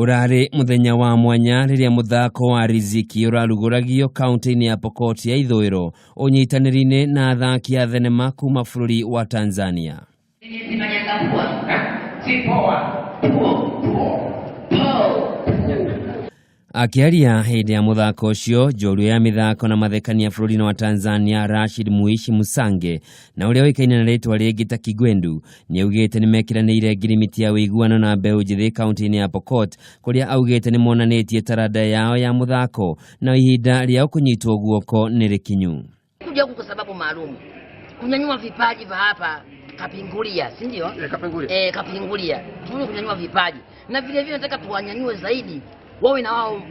Ũrarĩ mũthenya wa mwanya rĩrĩa mũthako wa Riziki ũrarugũragio kaunti-inĩ ya Pokot ya Ithũĩro ũnyitanĩri-inĩ na athaki a thenema kuma bũrũri wa Tanzania. Akĩaria hĩndĩ ya mũthako ũcio, njorua ya mĩthako na mathekania bũrũri-inĩ wa Tanzania Rashid Muishi Musange na ũrĩa ũĩkaine na rĩtwa rĩngĩ ta Kigwendu nĩaugĩte nĩmekĩranĩire ngirimiti ya ũiguano na mbeũ njĩthĩ kaunti-inĩ ya Pokot kũrĩa augĩte nĩmonanĩtie taranda yao ya mũthako na ihinda rĩao kũnyitwo guoko nĩ rĩkinyu. Kuja huku kwa sababu maalum kunyanyua vipaji vya hapa Kapingulia, si ndio? Kapingulia. Kapingulia. Tunakuja kunyanyua vipaji na vile vile nataka tuwanyanyue zaidi wawe na wao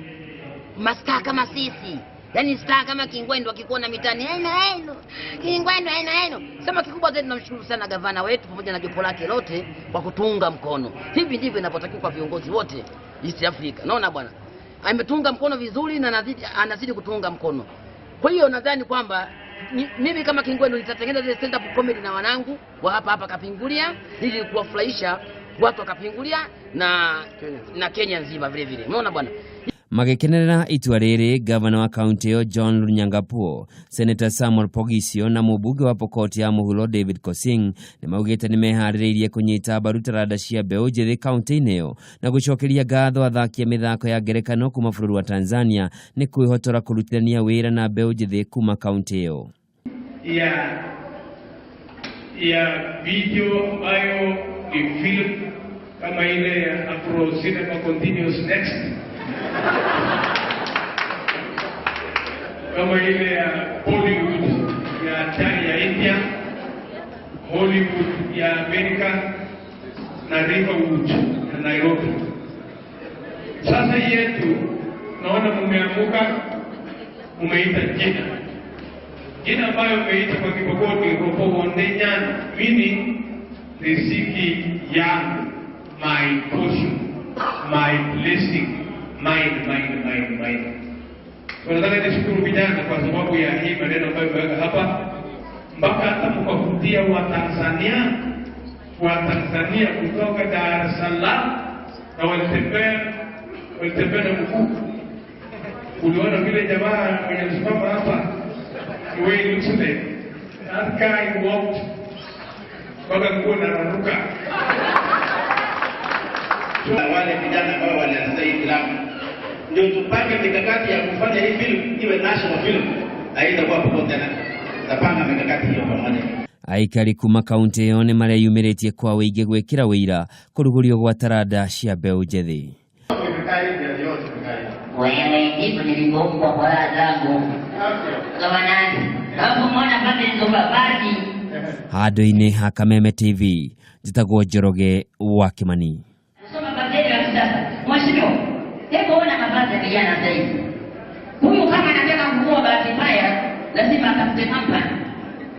mastaa kama sisi, yaani star kama Kingwendu akikuona mitaani eno eno Kingwendu eno eno. Sema kikubwa zaidi tunamshukuru sana gavana wetu pamoja na jopo lake lote kwa kutunga mkono. Hivi ndivyo inavyotakiwa kwa viongozi wote East Africa. Naona bwana ametunga mkono vizuri na anazidi kutunga mkono. Kwa hiyo nadhani kwamba mimi kama Kingwendu nitatengeneza zile stand up comedy na wanangu wa hapa hapa Kapingulia ili kuwafurahisha watu wa Kapingulia na Kenya nzima vile vile. Umeona bwana? Magĩkenerera itua rĩrĩ, gavana wa kaunti ĩyo John Lonyangapuo, Senator Samuel Poghisio na mũmbunge wa Pokot ya mũhuro David Kosing nĩmaugĩte nĩmeharĩrĩirie kũnyita mbaru taranda cia mbeũ njĩthĩ kaunti-inĩ ĩyo na gũcokeria ngatho athaki a mĩthako ya ngerekano kuma bũrũri wa Tanzania nĩ kwĩhotora kũrutithania wĩra na mbeũ njĩthĩ kuma kaunti ĩyo. Ya video ambayo ni film kama ile ya Afro Cinema Continues Next, kama ile ya Bollywood ya India, Hollywood ya Amerika na Riverwood ya Nairobi. Sasa yetu naona mumeamuka, mumeita jina. Jina ambayo umeita kwa Kipokoti Ropo Wondenya, meaning riziki yangu, my portion, my blessing, mine, mine, mine, mine. Tunataka nishukuru vijana kwa sababu ya hii maneno ambayo mmeweka hapa, mpaka hata mkavutia wa Tanzania kutoka Dar es Salaam na walitembea na mguu. Uliona vile jamaa mwenye alisimama hapa, the way he looks like that guy walked mpaka nguo inararuka. Wale vijana ambao walianza hii filamu ndio tupange mikakati ya kufanya hii film iwe national film, haitakuwa popote tena. Tutapanga mikakati hiyo pamoja. Aikari kuma kaunti ĩyo nĩ mareyumĩrĩtie kwa wĩingĩ gwĩkĩra wĩira kũrugũrio gwa taranda cia mbeũ njĩthĩ. Wewe ndipo nilipoumbwa kwa raha zangu. Kama nani? Hapo muona pale nilizobabadi. Handũ-inĩ ha Kameme TV, njĩtagwo Njoroge wa Kimani. Soma mavazi ya kisasa. Mheshimiwa, hebu ona mavazi ya vijana sasa hivi. Huyu kama anataka nguo bahati mbaya, lazima atafute company.